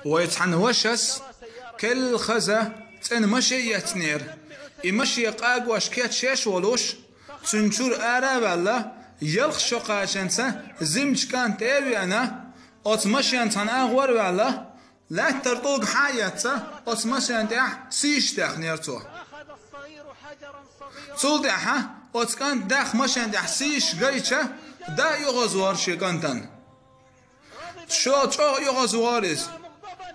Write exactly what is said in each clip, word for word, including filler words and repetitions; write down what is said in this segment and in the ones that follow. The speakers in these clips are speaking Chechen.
Вай цхьана вашас келла хаза цӀена маше эцнера. И маше къагош кечъеш волуш, цуьнан чуьра ара а ваьлла, ялх шо кхачанца зимчу кӀант тӀе а веана, оцу машен цхьана агӀор а ваьлла, лаьттара тӀулг хьа а эцна, оцу машен тӀехь сийсаш даьхнера цо. Цул тӀаьхьа оцу кӀанта даьхна машен тӀехь сийсаш гайча, да а оьгӀазвахара шен кӀантана. Шо чӀогӀа оьгӀазвахара иза.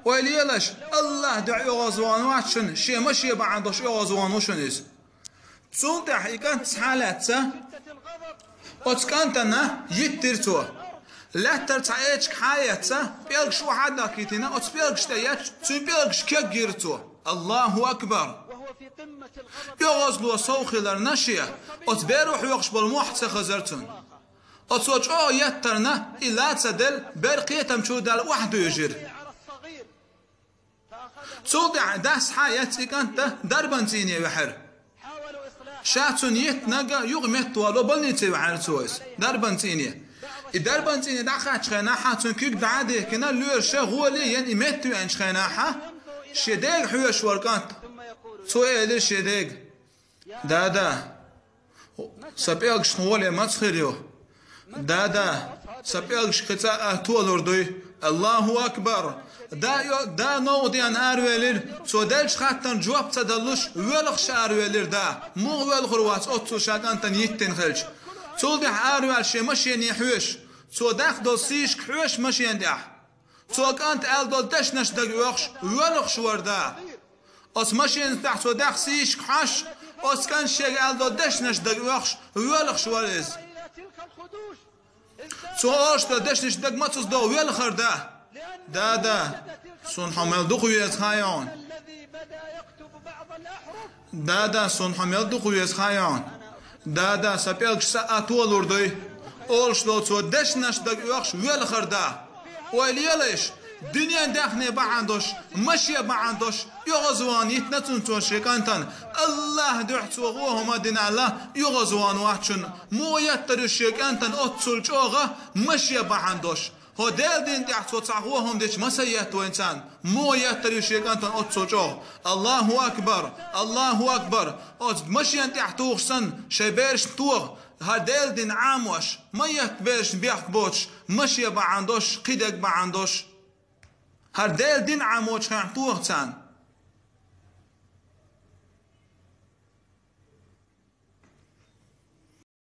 Ойла елаш, АллахӀ дуьхьа оьгӀазвахана вац шуна, шен маше бахьана долуш оьгӀазвахана ву шуна иза. Цул тӀаьхьа и кӀант схьа а лаьцна, оцу кӀантана йиттира цо. Лаьттара цхьа эчиг хьа а эцна, пӀелгаш охьа а дахкийтина, оцу пӀелгаш тӀе етташ, цуьнан пӀелгаш кегйира цо. АллахӀу акбар! ОьгӀазло сов хиларна шен, оцу беро хьоькхуш болу мохь ца хазара цунна. Оцо чӀогӀа еттарна, и ла ца делла, бер кхетам чу даьлла охьадуьйжира. Цул тӀаьхьа дас схьа а эцна, и кӀант дарбан цӀийне ваьхьира. Ша цунна йиттинарг юха меттаволо, больнице ваьхьира цо иза, дарбан цӀийне. И дарбан цӀийне дӀакхаьччу хенахь, цуьнан куьг дӀа а дихкина, лоьраша гӀоле а йина, и меттавеанчу хенахь, шен дега хьоьжуш вара кӀант. Цо элира шен дега: «Дада, сан пӀелгашна гӀоле маца хир ю? Дада, сан пӀелгаш кхин цкъа а толур дуй? АллахӀу акбар! Да, йо, да новкъа деана аравелира, цо деллачу хаттарна жоп ца далуш, воьлхуш аравелира да. Муха воьлхур вац оццул ша кӀантана йиттина хилча?» Цул тӀаьхьа араваьлла шен машене хьоьжуш, цо даьхна долу сийсашка хьоьжуш машен тӀехь, цо кӀанта аьлла долу дешнаш дага оьхуш, воьлхуш вара да. Оцу машенаш тӀехь цо даьхна сийсашка хьоьжуш, оцу кӀанта шега аьлла долу дешнаш дага оьхуш, воьлхуш вара иза. Цо олуш долу дешнаш дага мацаза догӀу, воьлхура да. Дада, суна хьо мел дукха веза хаьий хьуна? Дада, суна хьо мел дукха веза хаьий хьуна? Дада, сан пӀелгаш цкъа а толур дуй? Олуш долу цо дешнаш дага оьхуш, воьлхура да. Ойла елаш, дуьненан даьхне бахьана долуш, маше бахьана долуш, оьгӀазвахана йиттина цунна цо шен кӀантана. АллахӀ дуьхьа цо гӀо хӀума дина аьлла, оьгӀазвахана вац шуна. Муха еттар ю шен кӀантана оццул чӀогӀа, маше бахьана долуш? ХӀо Делан дин тӀехь цо цхьа гӀо хӀума дича, маса етта вайна царна? Муха еттар ю шен кӀантана оццул чӀогӀа? АллахӀу акбар! АллахӀу акбар! Оцу машен тӀехь тухуш санна, шайн берашна тоха, хӀара Делан дин Ӏамош, ма етта берашна бехк боцуш, маше бахьана долуш, кхидерг бахьана долуш. ХӀара Делан дин Ӏамочу хенахь тоха царна.